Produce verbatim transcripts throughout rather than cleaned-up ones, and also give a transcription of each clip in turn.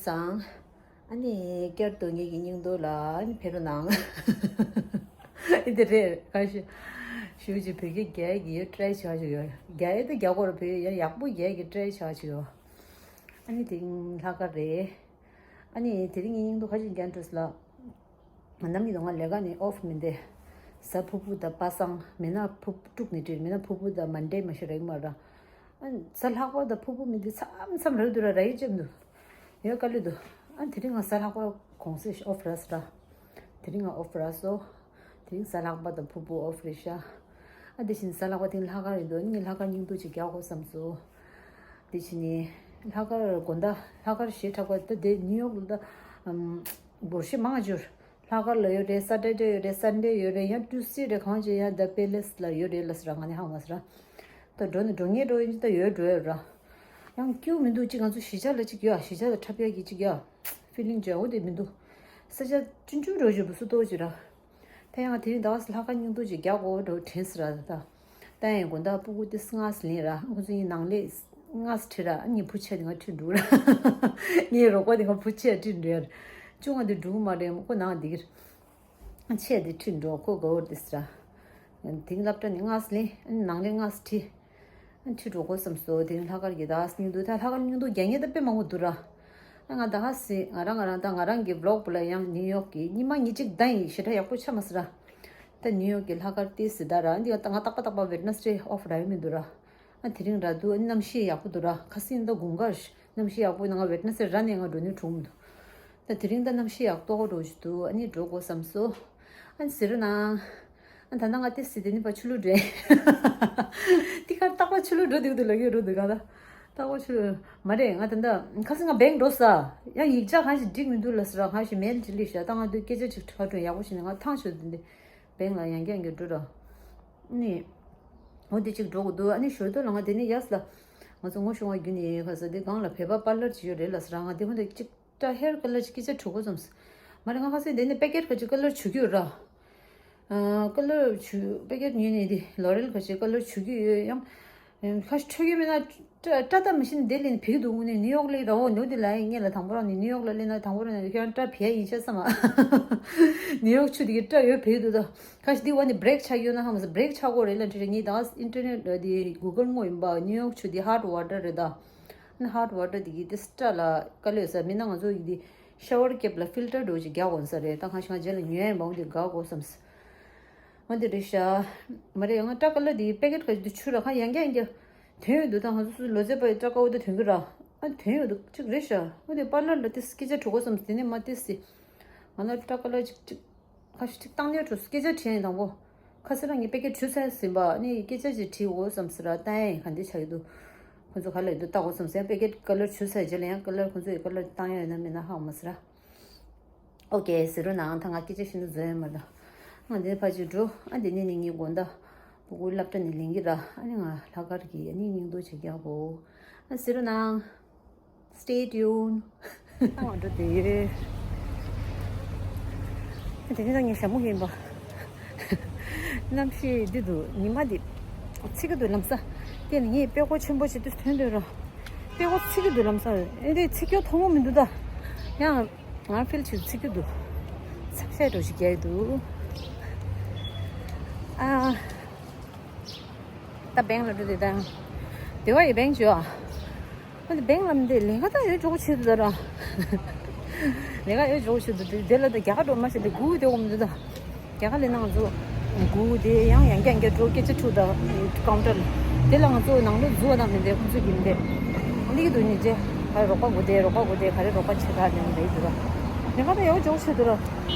སང་། ཨ་ནི་བསྐྱར་དུ་ངེད་ཀྱི་སྙིང་སྟོབས་ལ་ཨ་ནི་ཕེབས་རོགས་གནང་། ཨེ་འདི་རེད་ཁ་ཤས་ཞུ་ཅིག་བོད་སྐད་རྒྱག་གི་ཡོད། ཊ་རའི་བྱ་ཞིག་ཡོད། རྒྱག་ཡོད་ད་རྒྱག་གོ་ར་བོད་ཡ་ཡག་པོ་རྒྱག་གི་ཊ་རའི་བྱ་ཞིག་ཡོད། ཨ་ནི་དེ་རིང་ལྷག་དཀར་རེད། ཨ་ནི་དེ་རིང་ངའི་སྙིང་སྟོབས་ཁ་ཤས་རྒྱག་འགྲོ་ལ། ནམ་གྱི་དུས་ང་ལས་ཀ་ནས་ཨོཕ་མི་འདེ། གཟའ་ཕུར་བུ་དང་པ་སངས་མི་ན་ཕུར་དཀྲུག་ནས་བྲིས་མི་ན་ཕུར་བུ་དང་མན་ཌེ་མ་ཤི་རེག་མ་ར། ཨ་གཟའ་ལྷག་པ་དང་ཕུར་བུ་མི་འདི་མཚམས་མཚམས་རེ་འདུག་ར་ར་ཡི་ཅེམ་འདུག་ཡོད་དཀའ་ལས་འདུག་ཨ་དེ་རིང་ང་གཟའ་ལྷག་པ་གུང་སེང་ཨོཕ་ར་སི་ར། དེ་རིང་ང་ཨོཕ་ར་སོ། དེ་རིང་གཟའ་ལྷག་པ་དང་ཕུར་བུ་ཨོཕ་རེད་ཤག་ཨ་དེ་བཞིན་གཟའ་ལྷག་པ་དེ་ལྷག་དཀར་རེད་འདུག་ཨ་ནི་ལྷག་དཀར་སྙིང་སྟོབས་ཅིག་རྒྱག་དགོས་བསམ་སོང་། དེ་བཞིན་ནི་ལྷག་དཀར་དགོང་དག་ལྷག་དཀར་ཞེ་དྲག་པ་ད་དེ་ནིའུ་ཡོག་ལ་ད་ཨམ་སྒོར་གཞས་མང་བྱུར། ལྷག་དཀར་ལ་ཡོད་རེད། སེ་ཊར་ཌེ་ཡོད་རེད། སན་ཌེ་ཡོད་རེད། ཡང་ཊུ་སི་ཌེ་གང་བྱེད་ཡང་ད་པེ་ལེ་སི་ལ་ཡོད་རེད་ལ་ཟེར་ར། ང་ནི་ཧ་མ་ཟེར་ར། ད་འགྲོ་ནི་འགྲོ་ངེས་འགྲོ་ཡིན་ཅི་ད་ཡོད་འགྲོ་ཡོད་ར། ཡང་སྐྱིད་མི་འདུག་ཅིག་ང་ཚོ་གཞིས་ཆགས་ལ་ཅིག་ཡོད་ཨ། གཞིས་ཆགས་ལ་འཁྲབ་ཡག་གི་ཅིག་ཡོད་ཨ། ཕི་ལིང་ཅིག་ཡོད་ཨ། འོ་དེ་མི་འདུག་ས་ཆ་ཆུང་ཆུང་འགྲོ་བཞིན་པ་སུ་གཏོགས་ཅིག་ར། ད་ཡང་དེ་རིང་ཟླ་བ་ལྷག་དཀར་སྙིང་སྟོབས་ཅིག་རྒྱག་དགོས་འགྲོ་དྲན་ཟེར་ར་ད། ད་ཡང་དགོང་དག་སྤུ་གུ་ཏི་སྔ་སི་ལེན་ར། ཁོ་ཚོ་ཡིན་ནང་ལས་སྔ་སི་ཁྲིད་ར། ངའི་བུ་ཆེ་དེ་ང་ཁྲིད་འགྲོ་ར། ངའི་རོགས་པ་དེ་ང་བུ་ཆེ་ཁྲིད་འགྲོ་ཡ་ར། ཆུང་ང་དེ་འགྲོ་གི་མ་རེད་ཁོ་ནང་དེ་གིར། ཆེ་དེ་ཁྲིད་འགྲོ་ཁོ་དགའ་བོར་དེ་སི་ར། དེང་སློབ་གྲྭ་ནས་སྔ་སི་ལེན་ནང་ལས་སྔ་སི་ཁྲིད། ཁྲིད་འགྲོ་དགོས་བསམ་སོང་། དེ་རིང་ལྷག་དཀར་གྱི་ཟླ་བ་སྙིང་སྟོབས་ད་ལྷག་དཀར་སྙིང་སྟོབས་རྒྱག་མཁན་ད་དཔེ་མང་པོ་འདུག་ར། ཨ་ང་ད་ཧ་སི་ང་རང་ང་རང་ད་ང་རང་གི་བི་ལོག་པོ་ལ་ཡང་ནིའུ་ཡོག་གི་ཉི་མ་ཉི་གཅིག་ཟླ་ཡིན་ཞེ་དྲག་ཡག་པོ་ཆགས་མ་སི་ར། ད་ནིའུ་ཡོག་གི་ལྷག་དཀར་ཏི་སི་ད་ར་འདི་ང་ཏག་པ་ཏག་པ་ཝེད་ནེ་སི་ཌེ་ཨོཕ་ར་ཡོད་མི་འདུག་ར། ཨ་དེ་རིང་ར་འདུག་ཨ་གནམ་གཤིས་ཡག་པོ་འདུག་ར། ཁ་སང་ད་དགུན་ཁ་གནམ་གཤིས་ཡག་པོ་ཡིན་ན་ང་ཝེད་ནེ་སི་ཌེ་ར་ནས་ང་འགྲོ་ནི་གྲུང་མི་འདུག་ད་དེ་རིང་ད་གནམ་གཤིས་ཡག་ཏོག་འགྲོ་བཞིན་འདུག་ཨ་ནི་འགྲོ་དགོས་བསམ་སོང་། ཨ་ཟེར་རོ་ནང་། ཨ་ད་ནང་ང་ཏི་སི་དེ་ནི་པ་ཆུ་ལུ་འདྲེ། ཏི་ཁར་རྟག་པ་ཆུ་ལུ་འགྲོ་འདུག་འདུག་ལ་ཡོད་རོ་འདུག་ག་ད། རྟག་པ་ཆུ་ལུ་མ་རེད། ང་ད་ད་ཁ་སང་ང་བེང་འགྲོ་ས། ཡང་ཡིག་ཆ་གང་ཞིག་འགྲིག་མི་འདུག་ལ་ཟེར་ར། གང་ཞིག་མེལ་ཅིག་སླེབས་ཤག་ད་ང་དུ་སྐད་ཆ་ཅིག་ཁ་དྲོན་ཡག་པོ་བྱས་ནས་ང་ཐང་ཆོད་འདི་འདི་བེང་ལ་ཡང་བསྐྱར་ཡང་བསྐྱར་འགྲོ་ར། ཨ་ནི། འོ་དེ་ཅིག་འགྲོ་དགོས་འདུག་ཨ་ནི་ཞོར་དུ་ལ་ང་དེ་ནི་ཡས་ལ། ང་ཚོ་ངོ་ཤོང་བ་རྒྱུ་ནི་ཁ་ས་དེ་སྒང་ལ་བོད་པ་པ་ལར་ཅིག་ཡོད་རེད་ལ་ཟེར་ར། ང་དེ་ཧོན་དེ་ཅིག་སྐྲ་ཧེར་ཀ་ལར་ཅིག་སྐད་ཆ་དྲི་དགོས་བསམས། མ་རེད་ང་ཁ་སང་དེ་ནས་པེ་ཀེ་ཊི་ག་ཅིག་ཀ་ལར་བྱུག་གི་ཡོད་ར། ཨ་ཀ་ལར་བྱུག་པེ་ཀེ་ཊི་ཉོས་ནས་དེ་ལོ་རེལ་ག་ཅིག་ཀ་ལར་བྱུག་གི་ཡོད་ཡང་། ཁ་ཤས་འཕྲོད་ཀྱི་མེད་ན་སྐྲ་སྐྲ་ད་མི་ཤེས་ནས་དེ་ལས་ནས་བེད་ཀྱི་འདུག་དངོས་གནས་ནིའུ་ཡོག་ལས་ར་འོ་ནུ་དེ་ལ་ཡིན་ངེད་ལ་དང་པོ་རང་ནས་ནིའུ་ཡོག་ལ་སླེབས་ན་དང་པོ་རང་ནས་ཁྱེད་རང་སྐྲ་བེད་ཡིན་ཤག་བསམ་ཨ། ནིའུ་ཡོག་ཆུ་དེ་གི་སྐྲ་ཡོད་བེད་ཀྱི་འདུག་ད་ཁ་ཤས་དེ་བ་ནས་བྷི་རེག་ཆགས་ཡོད་ན་ཧ་མ་སོང་བྷི་རེག་ཆགས་གོ་རེད་ལ་འདྲི་རེད། ངས་ད་ཨིན་ཊར་ནེ་ཊི་དེ་གུ་གལ་ངོ་ཡིན་པ་ནིའུ་ཡོག་ཆུ་དེ་ཧོཊ་ཝ་ཊར་རེད་ད། ཨ་ནི་ཧོཊ་ཝ་ཊར་དེ་གི་དེ་སྐྲ་ལ་དཀའ་ལས་ཟ་མིན་ན་ང་ཚོ་ཡི་དེ་ཤ་ཝར་ཀེབ་ལ་ཕིལ་ཊར་འགྲོ་ཅིག་རྒྱག་དགོས་ས་རེད། ད་གང་ཞིག་ང་རྗེས་ལ་ཉོ་ཡ་ཡིན་པ་འོ་དེ་དགའ་དགོས་བསམས། འོ་དེ་རེད་ཤག་མ་རེད་ང་སྐྲ་ཀ་ལར་དེ་པེ་ཀེ་ཊི་ག་ཅིག་དེ་ཆུ་ར་ཁ་ཡང་རྐྱང་ཡང་རྐྱང་ཐོན་ཡོད་འདུག་ད་ང་ཚོ་སུ་ལོ་ཙཱ་བ་ཡི་སྐྲ་དཀར་པོ་དེ་ཐོན་གི་ར། ཨ་ཐོན་ཡོད་འདུག་ཅིག་རེད་ཤག་འོ་དེ་པ་ལར་ལ་དེ་སྐད་ཆ་དྲི་དགོས་བསམས། དེ་ནས་མ་དེ་སི་ང་ལ་སྐྲ་ཀ་ལར་ཅིག་ཅིག་ཁ་ཤས་ཅིག་བཏང་ནས་འགྲོ་སྐད་ཆ་དྲིས་ཡིན་དང་པོ། ཁ་སང་རང་གི་པེ་ཀེ་ཊི་བྱུགས་ཚར་ཟིན་པ་ནི་སྐད་ཆ་ཅིག་དྲིས་འོ་བསམ་ཟེར་ར་བཏང་ཡ་ཡིན་ག་འདི་ཆགས་ཀྱི་འདུག་ཁོ་ཚོ་ག་ལ་ཡོད་འདུག་ལྟ་དགོས་བསམ་ཟེར་ཡང་པེ་ཀེ་ཊི་ཀ་ལར་བྱུགས་ཚར་རྗེས་ལ་ཡང་ཀ་ལར་ཁོ་ཚོ་ཡི་ཀ་ལར་བཏང་ཡ་ཡོད་ན་མེད་ན་ཧ་གོ་མ་ཟེར་ར། ཨོ་ཀེ་ཟེར་རོ་ནའང་ད་ང་སྐད་ཆ་ཤིན་ཏུ་འཛོལ་ཡོད་མ་རེད། ང་འདི་ཕར་ཅིག་འགྲོ་ཨ་འདི་ནས་ནི་ངའི་དགོང་དག་སྤུ་གུ་སློབ་གྲྭ་ནས་ལེན་གི་ར། ཨ་ནི་ང་ལྷག་དཀར་གྱི་ཨ་ནི་སྙིང་སྟོབས་ཅིག་རྒྱག་གོ་ཨ་ཟེར་རོ་ནའང་། Stay tuned. ང་འགྲོ་དེ་ཡོད། དེ་ནི་ད་ངས་ཞྭ་མོ་ཡིན་པ། གནམ་གཤིས་འདི་འདུག་ཉི་མ་འདི་ཚིག་གི་འདུག་ལམ་ས། དེ་ནི་ངས་དཔྲལ་ཀོ་ཆེན་པོ་ཞིག་ཏུ་ཐོན་འདོད་ར། དཔྲལ་ཀོ་ཚིག་གི་འདུག་ལམ་ས། ཨེ་འདི་ཚིག་སྐྱོ་མཐོང་མོ་མི་འདུག་ད། ཡང་ང་ཕིལ་ཆུ་ཚིག་གི་འདུག་ཚབ་ཤ་འགྲོ་ཞིག་རྒྱག་གི་འདུག་ཨ། ད་བེང་ལ་འགྲོ་དེ་ད། དེ་བ་ཡི་བེང་བྱོས་ཨ། ཨ་ནི་བེང་ལ་མི་འདི་ལས་ཀ་ད་ཡོད་འཇོག་བྱེད་དུ་ད་ར། ལས་ཀ་ཡོད་འཇོག་བྱེད་དུ་དེ་དེ་ལ་ད་རྒྱ་གར་འགྲོ་མ་བྱེད་དེ་སྒུག་དེ་འོང་མི་འདུག་ད། རྒྱ་གར་ལས་ན་ང་ཚོ་སྒུག་དེ་ཡང་ཡང་རྐྱང་རྐྱང་འགྲོ་སྐད་ཆ་འཁྲུག་ད་ཀའུན་ཊར་ལ། དེ་ལ་ང་ཚོ་ནང་ལོགས་འཛུལ་བ་དང་མི་འདི་ཁོང་ཚོ་གི་མི་འདི་གླིག་འདུག་ནི་ཅེ་ག་རེ་རོགས་པ་དགོས་དེ་རོགས་པ་དགོས་དེ་ག་རེ་རོགས་པ་བྱེད་ག་ནས་མི་འདི་འདུག་ད། ལས་ཀ་ད་ཡོད་འཇོག་བྱེད་དུ་ར།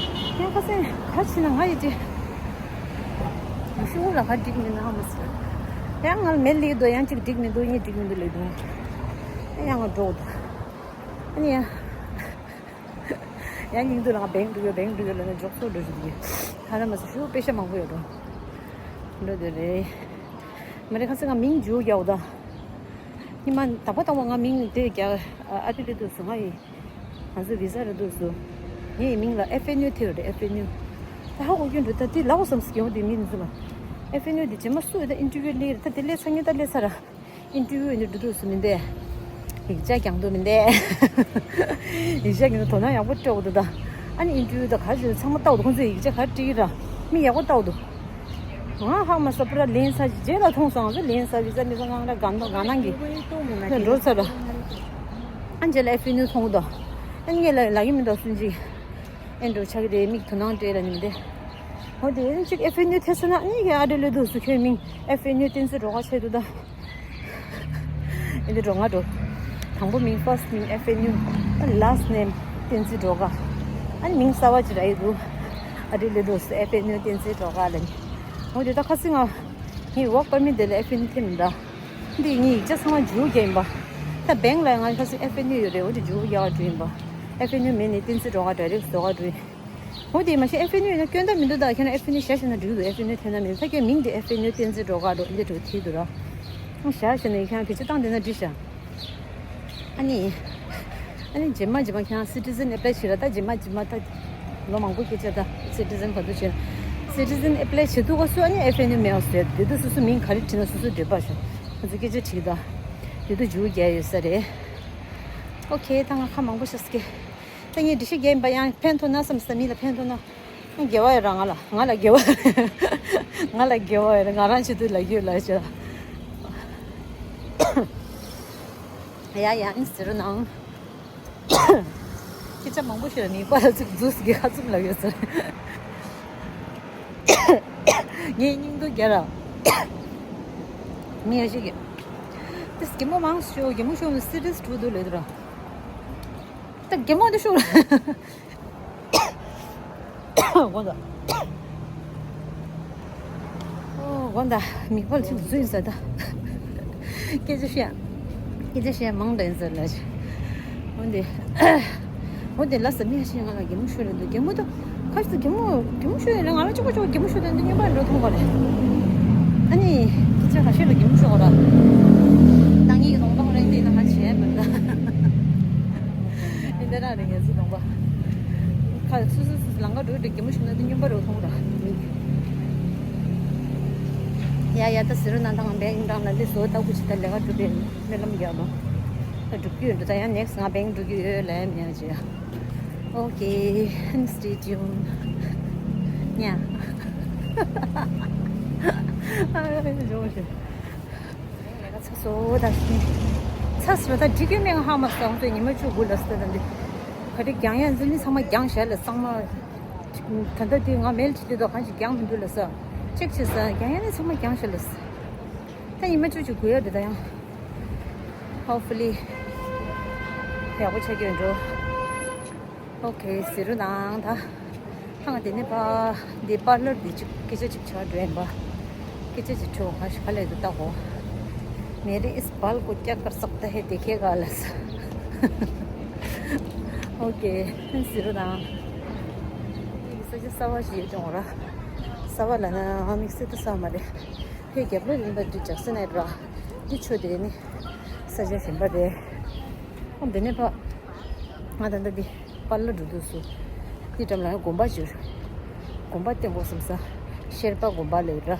ཡང་ཁ་སེང་ག་བྱེད་ན་ང་ཡི་ཅེ། ཤུ་ལ་ཁ་འགྲིག་མིན་ན་ཧ་མ་སི། ཡང་ང་མེད་ལེགས་འདུག་ཡང་གཅིག་འགྲིག་མི་འདུག་གཉིས་འགྲིག་མི་འདུག་ལེགས་འདུག་ཡང་ང་འགྲོ་འདུག་ཨ་ནི་ཡང་ཡང་སྙིང་འདུག་ལ་ང་བེང་འགྲོ་ཡོད་བེང་འགྲོ་ཡོད་ལ་ནི་འཇོག་ཚོ་འགྲོ་བཞིན་འདུག་ཧ་ལམ་མ་སི་ཤུ་པེ་ཤ་མང་པོ་ཡོད་འགྲོ། འགྲོ་འདོད་རེད། མ་རེད་ཁ་སང་ང་མིང་འཇུག་རྒྱག་འོ་ད། ཉི་མ་དང་པོ་དང་པོ་ང་མིང་དེ་རྒྱག་ཨ་ཏི་ཏི་ཏུ་སུ་ང་ཡི། ང་ཚོ་བི་ཟ་རེད་འདུག་སུ། ངའི་མིང་ལ་ཨེ་ཕེ་ནུ་ཐེ་ཡོད་རེད་ཨེ་ཕེ་ནུ། ད་ཧ་གོ་རྒྱུ་འགྲོ་ད་དེ་ལའོ་བསམ་སི་ཀྱང་དེ་མིན་འཛུ་མ། ཨེ་ཕེ་ནུ་དེ་རྗེས་མ་སུ་ཡོད་ད་ཨིན་ཊར་བིའུ་ལས་རེད་ད་དེ་ལས་ཚ་ངེ་ད་ལས་ཚ་ར། ཨིན་ཊར་བིའུ་ཡིན་འགྲོ་འདུག་སུ་མིན་ཏེ། ཡིག་ཆ་རྒྱག་འདུག་མི་འདུག་ཡིག་ཆ་རྒྱག་འདུག་དོ་སྣང་ཡག་པོ་སྤྲོད་འདུག་ད། ཨ་ནི་ཨིན་ཊར་བིའུ་དང་ག་རེ་བྱེད་འདུག་ཚང་མ་ལྟ་འདུག་ཁོང་ཚོས་ཡིག་ཆ་ག་རེ་བྲིས་ར། མི་ཡག་པོ་ལྟ་འདུག་ང་ཧ་མ་སོ་པ་ར་ལེན་ས་ཅིག་རྗེས་ལ་མཐོང་སོང་། ང་ཚོ་ལེན་ས་བི་ཟ་མི་ཟ་ངང་ར་གང་དང་གང་ནང་གི་འགྲོ་ཚར་ར། ཨ་རྗེས་ལ་ཨེ་ཕེ་ནུ་མཐོང་འདུག་ཨ་ངས་ལ་ལ་གི་མི་འདུག་སུན་ཅིག་ཨེ་འགྲོ་ཆགས་ཀྱི་རེད། མིག་དོ་སྣང་སྤྲད་ལ་ནི་མི་འདུག་འོ་དེ་ཨེ་ཅིག་ཨེ་ཕེ་ནུ་ཐེ་ས་ན་ཨ་ནི་གི་ཨ་འདྲ་ལོས་འདུག་སུ་ཁྱོད་མིང་ཨེ་ཕེ་ནུ་བསྟན་འཛིན་སྒྲོལ་དཀར་ཆེ་འདུག་ད། ཨེ་འདི་འགྲོ་ང་འགྲོ། དང་པོ་མིང་first name ཨེ་ཕེ་ནུ། ཨ་last name བསྟན་འཛིན་སྒྲོལ་དཀར། ཨ་ནི་མིང་གསར་བ་ཅིག་རག་ཡོད་འདུག་ཨ་འདྲ་ལོས་འདུག་སུ་ཨེ་ཕེ་ནུ་བསྟན་འཛིན་སྒྲོལ་དཀར་ལ་ནི། འོ་དེ་ད་ཁ་སང་ང་ངའི་work permit དེ་ལ་ཨེ་ཕེ་ནུ་ཐེབས་མི་འདུག་འདི་ངའི་ཡིག་ཆ་ཚང་མ་འཇུ་རྒྱག་ཡིན་པ། ད་bank ལ་ང་ཁ་སང་ཨེ་ཕེ་ནུ་ཡོད་རེད། འོ་དེ་འཇུ་རྒྱག་འགྲོ་ཡིན་པ། ཨེ་ཕེ་ནུ་མིན་ནི་བསྟན་འཛིན་སྒྲོལ་དཀར་direct་བཟོ་ག་འགྲོ་ཡིན། འོ་དེ་མ་གཞི་ཨེ་ཕེ་ནུ་ཡོད་ན་སྐྱོན་ད་མི་འདུག་ད་ཁྱེད་རང་ཨེ་ཕེ་ནུ་བཞག་བཞག་ན་འགྲིག་འདུག་ཨེ་ཕེ་ནུ་ཐེབས་ན་མིན་ད་ཁྱེད་མིང་དེ་ཨེ་ཕེ་ནུ་བསྟན་འཛིན་སྒྲོལ་དཀར་འགྲོ་འདི་འགྲོ་ཐིག་འདུག་ར། བཞག་བཞག་ན་ཁྱེད་རང་བེད་སྤྱོད་བཏང་བསྡད་ན་འགྲིག་ཤག་ཨ་ནི། ཨ་ནི་རྗེས་མ་རྗེས་མ་ཁྱེད་རང་citizen apply་བྱེད་ར། ད་རྗེས་མ་རྗེས་མ་ད་ལོ་མང་པོ་སྐད་ཆ་ད་citizen་ག་དུ་བྱེད། citizen apply་བྱེད་དུས་སྐབས་སུ་ཨ་ནི་ཨེ་ཕེ་ནུ་མེད་པ་བཟོས། དེ་དུས་སོ་སོ་མིང་ག་རེ་བྲིས་ན་སོ་སོའི་འདོད་པ་བྱུང་། ང་ཚོ་སྐད་ཆ་དྲིས་ད། དེ་དུས་འཇུ་རྒྱག་ཡོད་ས་རེད། ཨོ་ཁེ་ད་ང་ཁ་མང་པོ་ཤོར་སྐད། ད་ངས་འགྲེལ་བཤད་རྒྱག་ཡིན་པ་ཡང་ཕན་ཐོགས་ན་བསམ་ས། མི་ལ་ཕན་ཐོགས་ན། དགེ་བ་ཡོད་ར་ང་ལ། ང་ལ་དགེ་བ་ཡོད་ར། ང་ལ་དགེ་བ་ཡོད་ར། ང་རང་བྱེད་དུས་ལ་རྒྱུས་ལ་བྱེད། ཡ་ཡ་ཨིན་ཟེར་རོ་ནང་། སྐད་ཆ་མང་པོ་ཤོད་ནི་པ་ལ་ཚིག་རྫུས་ཀྱི་ཁ་ཚུམ་ལ་ཡོད་ཟེར། ངའི་སྙིང་དུ་རྒྱ་ར། མི་ཡ་ཞིག་གི། དེ་གད་མོ་མང་ཤོད། གད་མོ་ཤོད་ནི་སི་རི་ཡས་འགྲོ་འདུག་ལས་དུ་ར། ད་གད་མོ་དེ་ཤོད་ར། དགོངས་དག་ཨོ་དགོངས་དག་མིག་པར་ཅིག་འཛུལ་ཡིན་ས་ད། སྐད་ཆ་བཤད། སྐད་ཆ་བཤད་མང་དྲགས་ཡིན་ས་ལ། འོན་ཏེ། འོན་ཏེ་ལ་ས་མི་ཤེས་ང་ལ་གད་མོ་ཤོར་རེད་འདུག་གད་མོ་ད། ཁ་ཤས་གད་མོ་གད་མོ་ཤོར་ཡིན་ན་ང་ལ་གཅིག་པ་གཅིག་པ་གད་མོ་ཤོར་དུས་འདི་སྨྱོན་པ་འགྲོ་མཐོང་ག་རེད། ཨ་ནི། སྐད་ཆ་ཁ་ཤས་ལ་གད་མོ་ཤོར་ག་ར། ད་ངའི་གདོང་གདོང་རེད་འདི་ན་ཁ་བྱས་མི་འདུག་འདི་འདྲ་རེད་ངས་ཚོ་གདོང་པ། ཁ་སུ་སུ་སུ་ལང་ཀ་འགྲོ་དུས་གད་མོ་ཤོར་ན་དེ་སྨྱོན་པ་རུ་མཐོང་ར། ཡ་ཡ་ད་ཟེར་རོ་ན་ད་ང་བེང་འགྲང་ལ་ལི་བཟོ་ལྟ་བུ་ཅི་ད་ལས་ཀ་སྒྲུབ་པའི་སྨོན་ལམ་རྒྱག་ལོ། ད་འགྲུབ་རྒྱུ་ཡོད་འགྲོ། ད་ཡང་next་ང་བེང་འགྲོ་རྒྱུ་ཡོད་ལ་མེད་ཅི། Okay, stay tuned. ཉ། ཨ་ཡོ་ཞེ། ལས་ཀ་ཚ་སོ་ད་ཤི། ཚ་སོ་ད་འགྲིག་གི་མེད་ང་ཧ་མ་སོང་ཚོད་ཉི་མ་བཅུ་དགུ་ལ་སོ་ད་འདི། ག་རེ་རྒྱང་ཡང་འཛིན་ནི་ཚང་མ་རྒྱང་ཞལ་ལ་གཙང་མ། ད་ལྟ་འདི་ང་མེལ་ཁྲིད་དུས་ད་གང་ཞིག་རྒྱང་མི་འདུག་ལ་ས། ཅེག་བྱེད་ས་རྒྱང་ཡང་ནི་ཚང་མ་རྒྱང་ཞལ་ལ་ས། ད་ཉི་མ་བཅུ་གཅིག་དགུ་ཡ་འདི་ད་ཡང་། Hopefully། ཡག་པོ་ཆགས་ཀྱི་ཡོད་འགྲོ། Okay, ཟེར་རོ་ནང་ད། ཐང་དེ་ནས་པ། འདི་པར་ལར་འདི་གཅིག་སྐད་ཆ་གཅིག་ཆགས་འགྲོ་ཡིན་པ། སྐད་ཆ་གཅིག་འཕྲོ་ཁ་ཤས་ཁ་ལས་དུ་བཏགས་གོ། मेरे इस बाल को क्या कर सकता है, देखेगा ལ་ས། Okay, ཟེར་རོ་ནང་། ས་ཆ་གསར་བ་ཞིག་ཡོད་ཀྱང་ར། གསར་བ་ལ་ན་དམིགས་བསལ་དུ་གསར་མ་རེད། ཕའི་རྒྱབ་ལོགས་ཡིན་པ་འདི་ཇག་སི་ནའི་ར། འདི་ཆོས་དེ་ནི་ས་ཆ་གཞན་པ་རེད། ཨ་འདི་ནས་ཕ། ང་ད་ལྟ་འདི་པར་ལ་འགྲོ་དུས་སུ། འདི་འགྲམ་ལ་དགོན་པ་ཅིག་དགོན་པ་བསྟན་དགོས་བསམ་ས། ཤེར་པ་དགོན་པ་ལས་ར།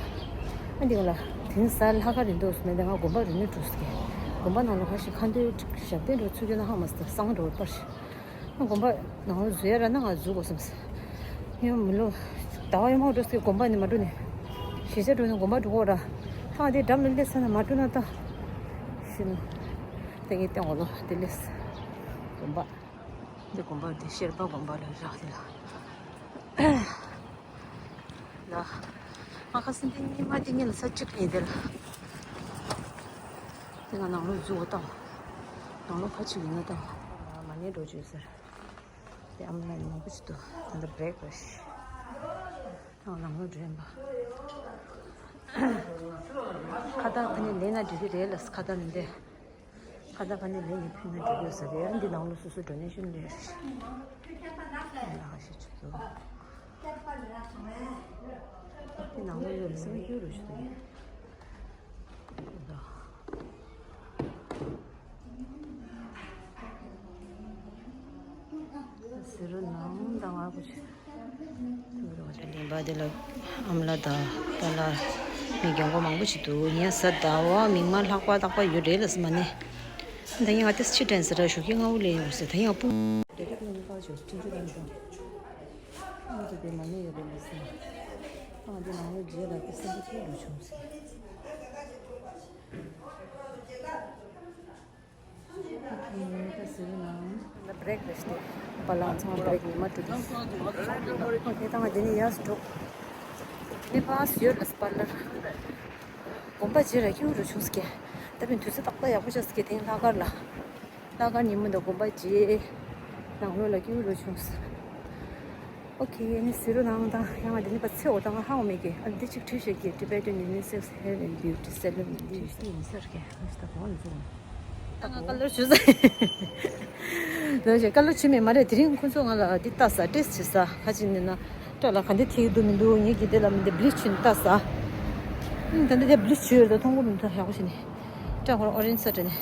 ཨ་འདི་ང་ལ་དེང་སང་ལྷག་དཀར་རིང་དུས་སུ་མེད་དེ་ང་དགོན་པ་རིང་ནས་འགྲོ་སྲིད་ཀྱི། དགོན་པ་ནང་ལ་ཁ་ཤས་ཁ་འདོན་ཞབས་བརྟན་འགྲོ་ཚུགས་ཀྱི་ན་ཧ་མ་སི་ད་གསང་འགྲོ་པར་ཤི། དགོན་པ་ནང་ལོགས་འཛུལ་ཡ་ར་ན་ང་འཛུལ་དགོས་བསམ་སོང་། ཡང་མི་ལོ། ཟླ་བ་ཡང་མ་འགྲོ་སའི་དགོན་པ་ནི་མ་འགྲོ་ནས། གཞིས་ཆགས་འགྲོ་ནས་དགོན་པ་འགྲོ་དགོས་ར། ཐང་དེ་འགྲམ་ལ་སླེབས་ས་ན་མ་འགྲོ་ན་ད། ཤི་ནོ། ད་ངས་སྟོན་གོ་ལོ་དེ་སླེབས། དགོན་པ། འདི་དགོན་པ་འདི་ཤེར་པ་དགོན་པ་ལ་རག་དེ་ལ། ལ། ང་ཁ་སང་འདི་ཉི་མ་འདི་ཉིད་ལ་ས་གཅིག་ཡིན་དེ་ལ། དེ་ང་ནང་ལོགས་འཛུལ་བ་དང་། ནང་ལོགས་ཕ་ཆུ་ཡིན་ན་དང་། མ་ཉེས་འགྲོ་བཅོས་ཟེར། དེ་ཨ་མ་ལ་ནི་མང་པོ་ཞིག་འདུག་ད་ལྟ་བྷི་རེག་རེད། ནང་ལོགས་འགྲོ་ཡིན་པ། ཁ་བཏགས་ཕ་ནི་ལེན་ན་འགྲིག་གི་རེད་ལ་ཁ་བཏགས་མི་འདེ། ཁ་བཏགས་ཕ་ནི་ལེན་ནས་ཕུལ་ན་འགྲིག་གི་ཡོད་ས་རེད། འདི་ནང་ལོགས་སོ་སོ་འགྲོ་ནས་ཤུལ་ལས་རེད། ལ་ཁ་ཤས་ཆུ་ཚོད། འདི་ནང་ལོགས་ཡོད་ལ་སེམས་སྐྱོ་རུ་ཞུ་འདུག་ཟེར་རོ་ནང་དང་ཨ་ཁུ་ཆུ། ལིང་པ་དེ་ལ་ཨ་མ་ལགས་དང་པཱ་ལགས་མི་རྒན་གོག་མང་པོ་ཞིག་འདུག་ཉལ་ས་ཟླ་བ་མིག་དམར་ལྷག་པ་རྟག་པ་ཡོད་རེད་ལ་སི་མ་ནི། ད་ཡང་ང་ཏིས་ཕྱི་དྲན་ཟེར་ར་ཞོགས་ཀྱི་སྔ་བོ་ལས་ཡོང་ཟེར། ད་ཡང་སྤུ། དེ་ག་ནས་ཀ་ཅོ་སྤྲིན་ཆུ་དང་དང་། ང་ཚོ་དེ་མ་ནི་ཡོད་པ་མི་སྲིད། ཨ་དེ་ནང་ལོ་རྗེས་ལ་ཏིས་སེམས་པ་སྐྱིད་རུ་བྱུང་ཟེར། ཨོ་ཁེ། ད་ཟེར་ན་ད་བྷི་རེག་རེད་ཤག་པ་ལང་ཚང་བྷི་རེག་ཉི་མ་དྲུག་གི། ཨོ་ཁེ། ད་ང་དེ་ནས་ཡར་འགྲོ། དེ་ནས་ཕར་ཡོད་ལ་པར་ལར། དགོན་པ་རྗེས་ལ་སྐྱིད་པོ་རུ་བྱུང་ཟེར་གི། ད་བིན་དུས་ཚོད་ཏག་ཏག་ཡག་པོ་ཆགས་ཟེར་གི། དེ་ལྷག་དཀར་ལ། ལྷག་དཀར་ཉིན་མོ་དང་དགོན་པ་རྗེས། ནང་ལོགས་ལ་སྐྱིད་པོ་རུ་བྱུང་ཟེར། ཨོ་ཁེ། ཨ་ནི་ཟེར་རོ་ནང་ད་ཡང་ང་དེ་ནས་པ་ཚེ་འོ་ད་ང་ཧ་གོ་མེད་གི། ཨ་འདི་གཅིག་བྲིས་བཞག་གི། Tibetan Unisex Hair and Beauty Salon འདི་ཡིན་ས་རེད་གི། ཨ་ད་གོང་ལ་ཚུར། ད་ང་ཀ་ལར་བྱུས་ས། ལོ་ཞེ་ཀ་ལར་བྱུས་མེད་མ་རེད། དེ་རིང་ཁོ་ཚོ་ང་ལ་འདི་ལྟ་ས་ཊེ་སི་བྱེད་ས། ཁ་ཅིག་ནས་ན་སྐྲ་ལ་ག་འདི་ཐིག་འདུག་མི་འདུག་ངེད་ཀྱིས་དེ་ལ་མི་འདི་བི་ལི་ཆི་བྱས་ནས་ལྟ་ས། ཨ་ད་འདི་དེ་བི་ལི་ཆི་བྱས་ཡོད་དོ། མཐོང་གི་མི་འདུག་ཡག་པོ་བྱས་ནས། སྐྲ་ཁོ་རང་ཨོ་རེན་ཇི་ས་སྤྲས་ནས།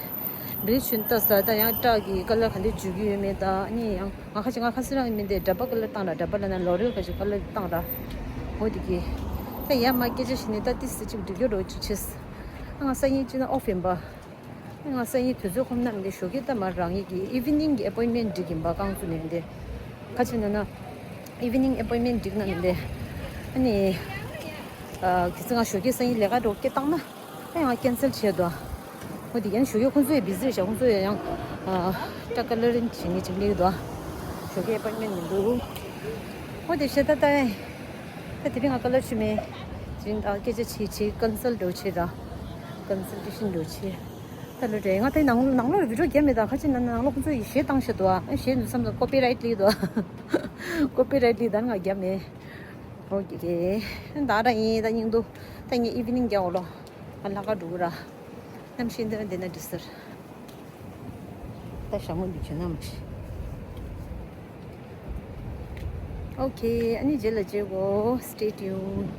བི་ལི་ཆི་བྱས་ནས་ལྟ་ས། ད་ཡང་སྐྲ་གི་ཀ་ལར་ག་འདི་བྱུས་ཀྱི་ཡོད་མེད། ད་ཨ་ནི་ཡང་ང་ཁ་ཅིག་ང་ཁ་སང་རང་མི་འདི་འདྲ་པར་ཀ་ལར་བཏང་ར། འདྲ་པར་ལ་ན་ལོ་རེལ་ཁ་ཅིག་ཀ་ལར་བཏང་ར། འོ་དེ་གི། ད་ཡར་མར་སྐད་ཆ་བྱས་ནས་ད་ཏིས་ཅིག་འགྲིག་གི་རོ་ཅིག་བྱས། ང་སང་ཉིན་ཅིག་ན་ཨོཕ་ཡིན་པ། ང་སང་ཉིན་དུས་ཚོད་ཁོམ་ན་མི་འདི་ཞོགས་ཀས་ད་མར་རང་ཉིད་ཀྱི་ཨི་ཝི་ནིང་གི་ཨེ་པོའིན་མེན་འགྲིག་ཡིན་པ། རྐང་བཙུགས་ནས་མི་འདི། ཁ་ཅིག་ན་ན། ཨི་ཝི་ནིང་ཨེ་པོའིན་མེན་འགྲིག་ན་མི་འདི། ཨ་ནི། ཨ་གི་ཚེ་ང་ཞོགས་ཀས་སང་ཉིན་ལས་ཀ་འགྲོ་སྐད་བཏང་ན། ཨ་ཡང་ཀན་སལ་བྱས་འདུག་འོ་དེ་ཡང་ཞོགས་ཀས་ཁོང་ཚོ་ཡང་བི་ཟི་རེད་ཤག་ཁོང་ཚོ་ཡང་ཡང་། ཨ་སྐྲ་ཀ་ལར་རིང་བྱེད་ངེས་ཅིག་སླེབས་འདུག་ཞོགས་ཀས་ཨེ་པོའིན་མེན་མི་འདུག་འོ་དེ་བྱས་ད་ད། ད་དེ་རིང་ང་ཀ་ལར་བྱས་མེད། དེ་རིང་ད་སྐད་ཆ་བྱེད་བྱེད་ཀན་སལ་འགྲོ་བྱེད་ད། ཀན་སལ་ཊེ་ཤན་འགྲོ་བྱེད། ད་ལོ་རེད། ང་ད་ནང་ནང་ལོགས་ལ་བི་ཌི་ཡོ་རྒྱབ་མེད། ད་ཁ་ཅིག་ན་ནང་ལོགས་ཁོང་ཚོ་ཡི་གཞས་བཏང་བཞག་འདུག་ཨ་གཞས་འདི་བསམ་ཙང་ཀོ་པི་རའིཊ་སླེབས་འདུག་ཀོ་པི་རའིཊ་སླེབས། ད་ང་རྒྱབ་མེད། ཨོ་ཁེ་ཁེ། ད་ར་ཡིན། ད་སྙིང་སྡུག་ད་ངས་ཨི་ཝི་ནིང་རྒྱག་འོ་ལོ། ང་ལྷག་དཀར་འགྲོ་གི་ར། གནམ་གཤིས་འདི་འདི་ན་འགྲིག་ཟེར། ད་ཞྭ་མོ་འདི་བྱོན་ན་མ་ཤེས། ཨོ་ཁེ། ཨ་ནི་རྗེས་ལ་མཇལ་གོ། Stay tuned།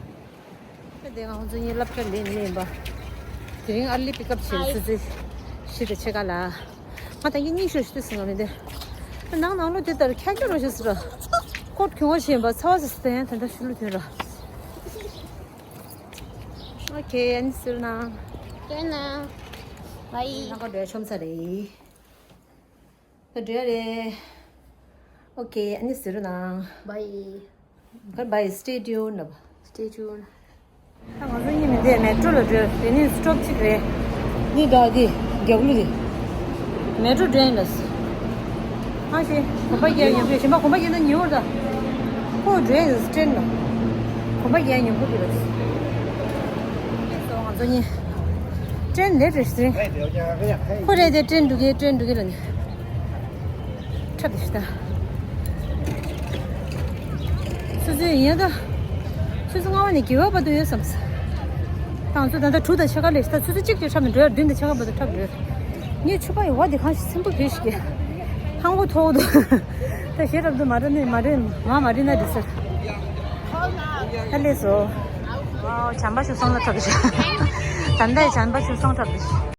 ད་དེ་ང་ཁོང་ཚོ་གཉིས་སློབ་གྲྭ་ལེན་ནས་ཡིན་པ། དེ་རིང་ཨར་ལི་པིག་ཨབ་བྱས། ཆུ་ཚོད་བཞི་དང་ཕྱེད་ཀ་ལ། ང་ད་གིན་གཉིད་ཤོར་ཤི་ཏུ་སོང་ང་མི་འདི། ནང་ནང་ལོགས་དེ་ལྟར་ཁྱག་ཁྱག་རོ་ཤི་ཟེར་ར། ཀོཊ་གྱོང་བ་བྱས་པ་ཚ་བ་ཟེར་ཟེར་ཡང་ད་ལྟ་ཤུལ་ལུ་ཐོན་ར། ཨོ་ཁེ། ཨ་ནི་ཟེར་ན། ཐོན་ན། བའི། ལྷག་དཀར་འགྲོ་ཡ་ཆོམ་ས་རེད། ད་འགྲོ་ཡ་རེད། ཨོ་ཁེ། ཨ་ནི་ཟེར་ན། བའི། གར་བའི། Stay tuned ལབ། Stay tuned། ད་ང་ཚོ་གཉིས་མི་འདི་མེ་ཊོ་ལ་འགྲོ། དེ་ནས་སི་ཊོབ་གཅིག་རེད། གཉིས་འདུག་འདི་རྒྱབ་ལོགས་འདི། མེ་ཊོ་འགྲོ་ཡིན་ལབ། ཨ་ཤེ། གོམ་པ་རྒྱག་ཉོ་གི། གཞན་པ་གོམ་པ་རྒྱག་ན་ཉོ་བར་ད། ཁོ་འགྲོ་ཡིན་ལབ། ཊེན་ལ། གོམ་པ་རྒྱག་ཉོ་གི་འདུག་ལབ། ང་ཚོ་གཉིས། ཊེན་ལེ་ཊི་རེད་ཟེར། ཁོ་རེད་དེ་ཊེན་འགྲོ་གི། ཊེན་འགྲོ་གི་ལབ་ནས། འཁྲབ་དེ་ཤི་ད། ཆུ་ཚོད་ཡིན་ད། ཆུ་ཚོད་ལྔ་པ་ནས་དགུ་པ་བར་དུ་ཡོད་བསམ། ད་ང་ཚོ་ད་ལྟ་དྲུག་དང་ཕྱེད་ཀ་ལས་ཤི་ད། ཆུ་ཚོད་གཅིག་ཅིག་འཁྲབ་ནས་འགྲོ་ཡ། བདུན་དང་ཕྱེད་ཀ་བར་དུ་འཁྲབ་འགྲོ་ཡ། ངའི་ཕྱུ་པ་ཡི་བ་དེ་གང་ཞིག་སེམས་པོ་བེ་ཞིག་གི། ཧང་པོ་ཐོག་ཏུ། ད་ཞེ་རབ་ཏུ་མ་རེད་ནི་མ་རེད། མ་མ་རེད་ན་འགྲིག་ཟེར། ད་ལས་སོ། ཨོ་བྱམས་པ་ཆུ་སོང་ལ་འཁྲབ་ཤི། ད་ལྟའི་བྱམས་པ་ཆུ་སོང་འཁྲབ་ཤི།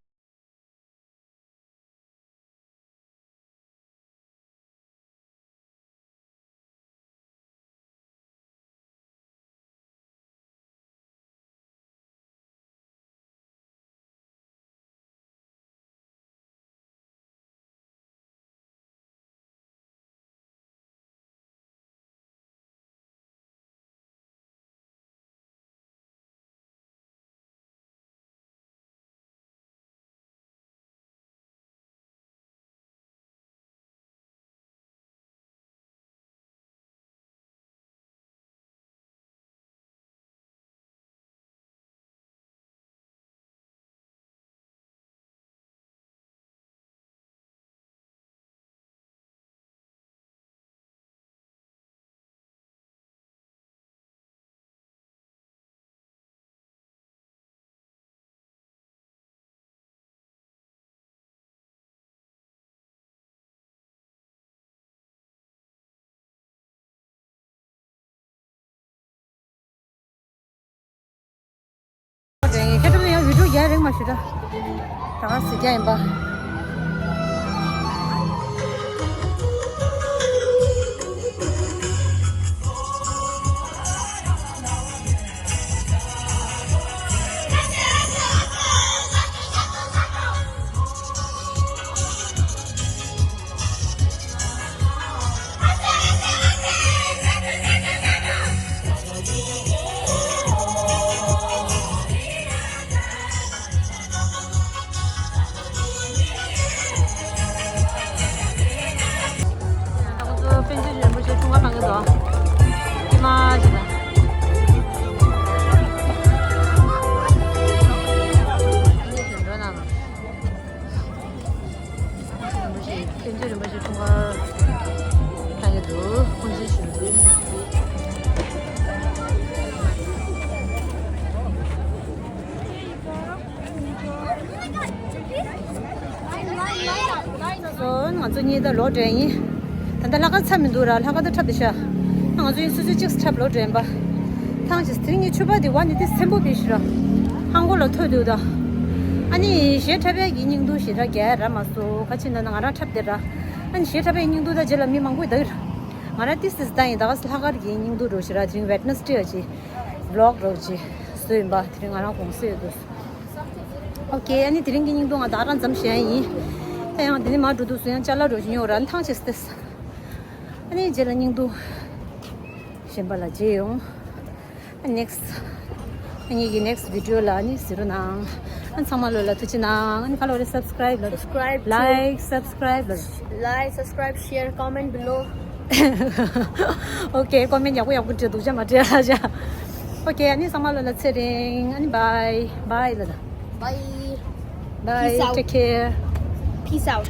ཁྱེད་ཚོ་ཡང་བི་ཌིའོ་རྒྱག་རིང་མ་ཞུ་ད། ད་ག་སེ་རྒྱག་ཡིན་པ། སོ་ང་ཚོ་གཉིས་ད་ལོག་འགྲོ་ཡིན། ད་ལྟ་ལྷག་དཀར་ཚ་མི་འདུག་ར། ལྷག་དཀར་ད་འཁྲབ་བསྡད་ཤག་ང་ཚོ་ཡིན་སོ་སོའི་ཅིག་འཁྲབ་ལོག་འགྲོ་ཡིན་པ། ཐང་ཅིག་དེ་རིང་གི་ཆུ་བ་དེ་བ་ནི་དེ་སེམས་པོ་བི་ཤི་ར། ཧང་གོ་ལ་ཐོས་འདུག་ད། ཨ་ནི་གཞས་འཁྲབ་ཡས་ཀྱི་སྙིང་སྡུག་ཞེ་དྲག་རྒྱག་ར་མ་སོ་ག་ཅི་ན་ན་ང་རང་འཁྲབ་བསྡད་ར། ཨ་ནི་གཞས་འཁྲབ་ཡས་སྙིང་སྡུག་ད་རྗེས་ལ་མི་མང་པོ་ཡི་ད་གི་ར། ང་རང་ཏིས་ཏིས་ད་ཡིན་ད་ག་ལྷག་དཀར་གྱི་སྙིང་སྡུག་འགྲོ་ཞེ་ར། དེ་རིང་ཝེད་ནེ་སི་ཌེ་ཡ་ཅིག་བི་ལོག་འགྲོ་ཅིག་བཟོས་ཡིན་པ། དེ་རིང་ང་རང་གུང་སེང་ཡོད་འདུག་ཨོ་ཀེ། ཨ་ནི་དེ་རིང་གི་སྙིང་སྡུག་ང་ད་རང་ཙམ་བཤད་ཡིན། ད་ཡང་འདི་ནས་མར་འགྲོ་དུས་སུ་ཡང་ཅ་ལག་འགྲོ་བཞིན་ཡོད་ར། ཐང་ཆད་སྟེ། ཨ་ནི་རྗེས་ལ་སྙིང་སྡུག་གཞན་པ་ལ་མཇལ་ཡོང་། ཨ་ནེག་སི་ཊི། ཨ་ནི་གི་ནེག་སི་ཊི་བི་ཌི་ཡོ་ལ་ཨ་ནི་གཟིགས་རོགས་གནང་། ཨ་ནི་ཚང་མ་ལོ་ལ་ཐུགས་རྗེ་གནང་། ཨ་ནི་ཁ་ལོ་རེ་སབ་སི་ཀ་རའིབ་ལ། Subscribe to- Like, subscribe ལ། Like, subscribe, share, comment below. ཨོ་ཀེ། ཀོ་མེན་ཡག་པོ་ཡག་པོ་བྲིས་འདུག་ཅག་མ་བྲིས་ལ་ཅག་ཨོ་ཀེ། ཨ་ནི་ཚང་མ་ལོ་ལ་ཚེ་རིང་། ཨ་ནི་བའི་བའི་ལ་ད། Bye. Bye. Peace out. Take care. Peace out.